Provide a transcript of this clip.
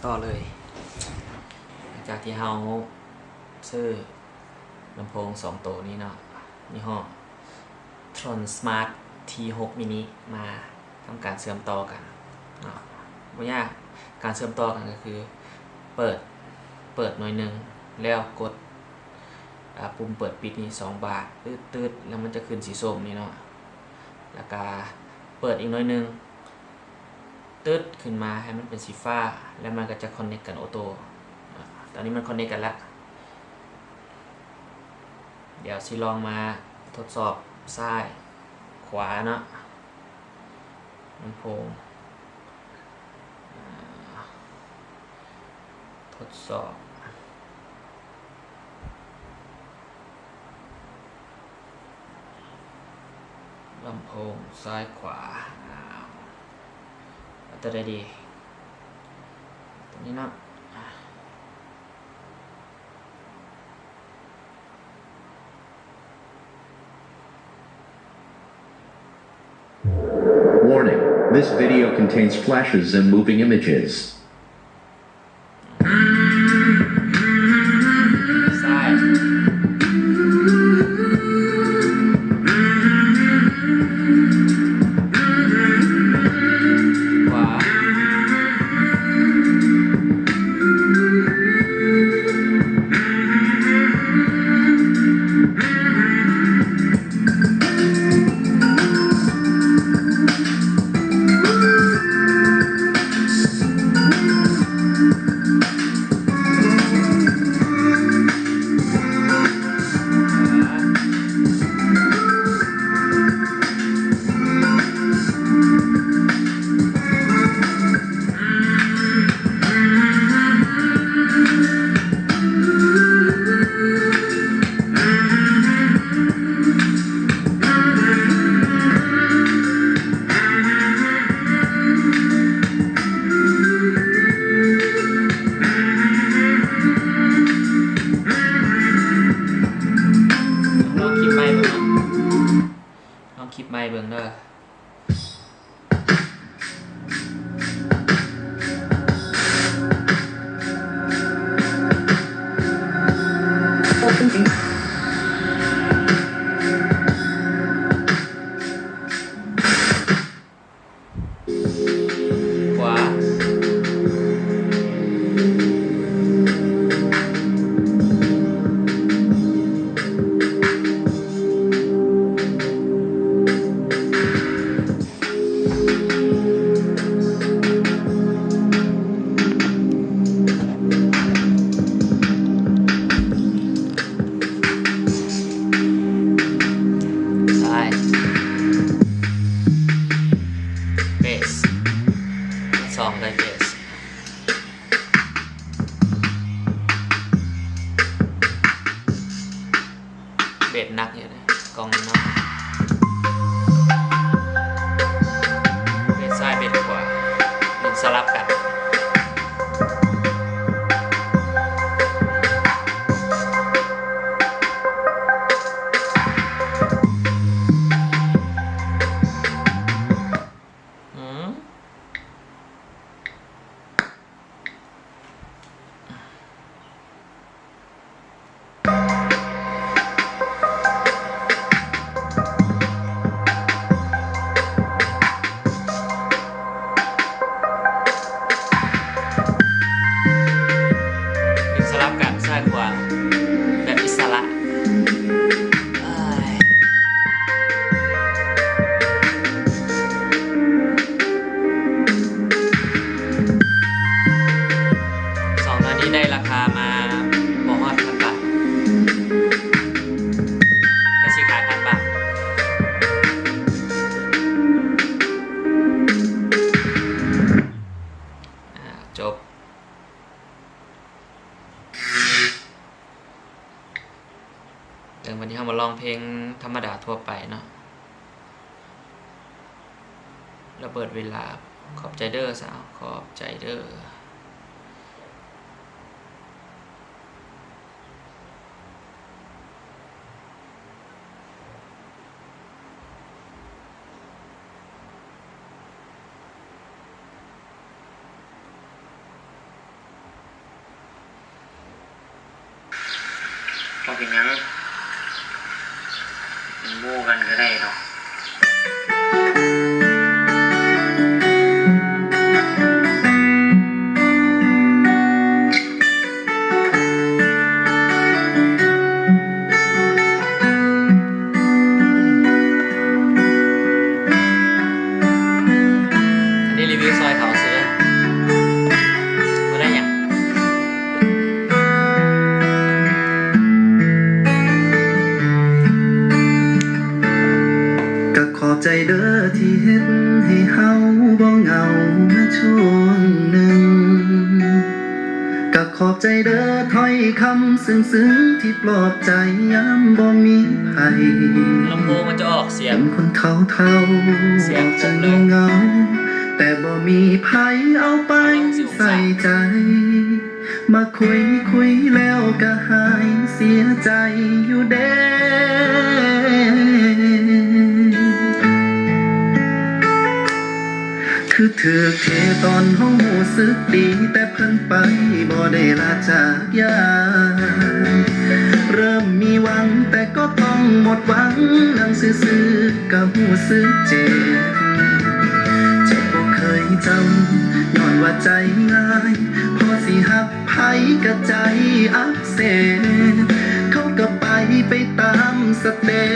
ຕໍ່ເລີຍ ຫຼັງຈາກທີ່ເຮົາຊື້ລຳໂພງສອງໂຕນີ້ເນາະ ຍີ່ຫໍ້ Tron Smart ທີຫົກ Mini ມາທຳການເຊື່ອມຕໍ່ກັນເນາະ. ບໍ່ຍາກ, ການເຊື່ອມຕໍ່ກັນກໍຄືເປີດ, ເປີດໜ່ວຍໜຶ່ງ ແລ້ວກົດ ອາ ປຸ່ມເປີດປິດນີ້ສອງບາດ ຕຶດໆ ແລ້ວມັນຈະຂຶ້ນສີສົ້ມນີ້ເນາະ. ແລ້ວກະເປີດອີກໜ່ວຍໜຶ່ງ ຕຶດຂຶ້ນມາໃຫ້ມັນເປັນສີຟ້າ ແລ້ວມັນກໍຈະ connect ກັນໂອໂຕ. ອາ ຕອນນີ້ມັນ connect ກັນແລ້ວ. ດຽວຊິລອງມາທົດສອບຊ້າຍຂວາເນາະ ລຳໂພງ. ອາ ທົດສອບ ລຳໂພງຊ້າຍຂວາ. ເອົາ ເອົາຕົວໃດດີ? ຕົວນີ້ເນາະ. Warning, this video contains flashes and moving images. ຊ້າຍ ຂວາ. ລອງຄລິບໃໝ່ເບິ່ງເນາະ ລອງຄລິບໃໝ່ເບິ່ງເດີ. Open in. ຂວາ. ຊ້າຍ ເບສ ສອງໄດ້ເບສ. ເບສໜັກຢູ່ເດ້ ກ້ອງນ້ອຍ. ເບສຊ້າຍ ເບສຂວາ ມັນສະຫຼັບກັນ. ອືມ. ເປັນສະຫຼັບກັນຊ້າຍຂວາແບບອິດສະຫຼະ. ເອີຍ ສອງໜ່ວຍນີ້ໄດ້ລາຄາມາບໍ່ຮອດພັນບາດ ກະຊິຂາຍພັນບາດ. ອາ ຈົບ. ເອີ ວັນນີ້ເຮົາມາລອງເພງທຳມະດາທົ່ວໄປເນາະ. ລະເບີດເວລາ ຂອບໃຈເດີສາວ ຂອບໃຈເດີ. ເປັນຫຍັງ ເປັນໝູ່ກັນກໍໄດ້ດອກ. ອັນນີ້ຣີວິວຊ່ອຍເຂົາຊື່ເດີ ບໍ່ໄດ້ຫຍັງ. ກໍຂອບໃຈເດີທີ່ເຮັດໃຫ້ເຮົາບໍ່ເຫງົາມາຊ່ວງໜຶ່ງ. ກໍຂອບໃຈເດີຖ້ອຍຄຳຊື່ນໆ ທີ່ປລອບໃຈຍາມບໍ່ມີໃຜ. ລຳໂພງມັນຈະອອກສຽງ ເປັນຄົນເຖົ້າໆ ສຽງຄົມເລີຍ ເຫງົາ ແຕ່ບໍ່ມີໃຜເອົາໄປໃສ່ໃຈ. ມາຄຸຍຄຸຍແລ້ວກະຫາຍເສຍໃຈຢູ່ເດ້. ຄືຖືກເທຕອນເຮົາຮູ້ສຶກດີ ແຕ່ເພິ່ນໄປບໍ່ໄດ້ລາຈາກຢາ. ເລີ່ມມີຫວັງແຕ່ກໍຕ້ອງໝົດຫວັງ ນັ່ງຊື່ໆກະຮູ້ສຶກເຈັບ. ເຈັບບໍ່ເຄີຍຈຳ ຍ້ອນວ່າໃຈງ່າຍ ພໍຊິຮັກ ໃຜກະໃຈອັກເສບ ເຂົາກະໄປໄປຕາມສະເຕັ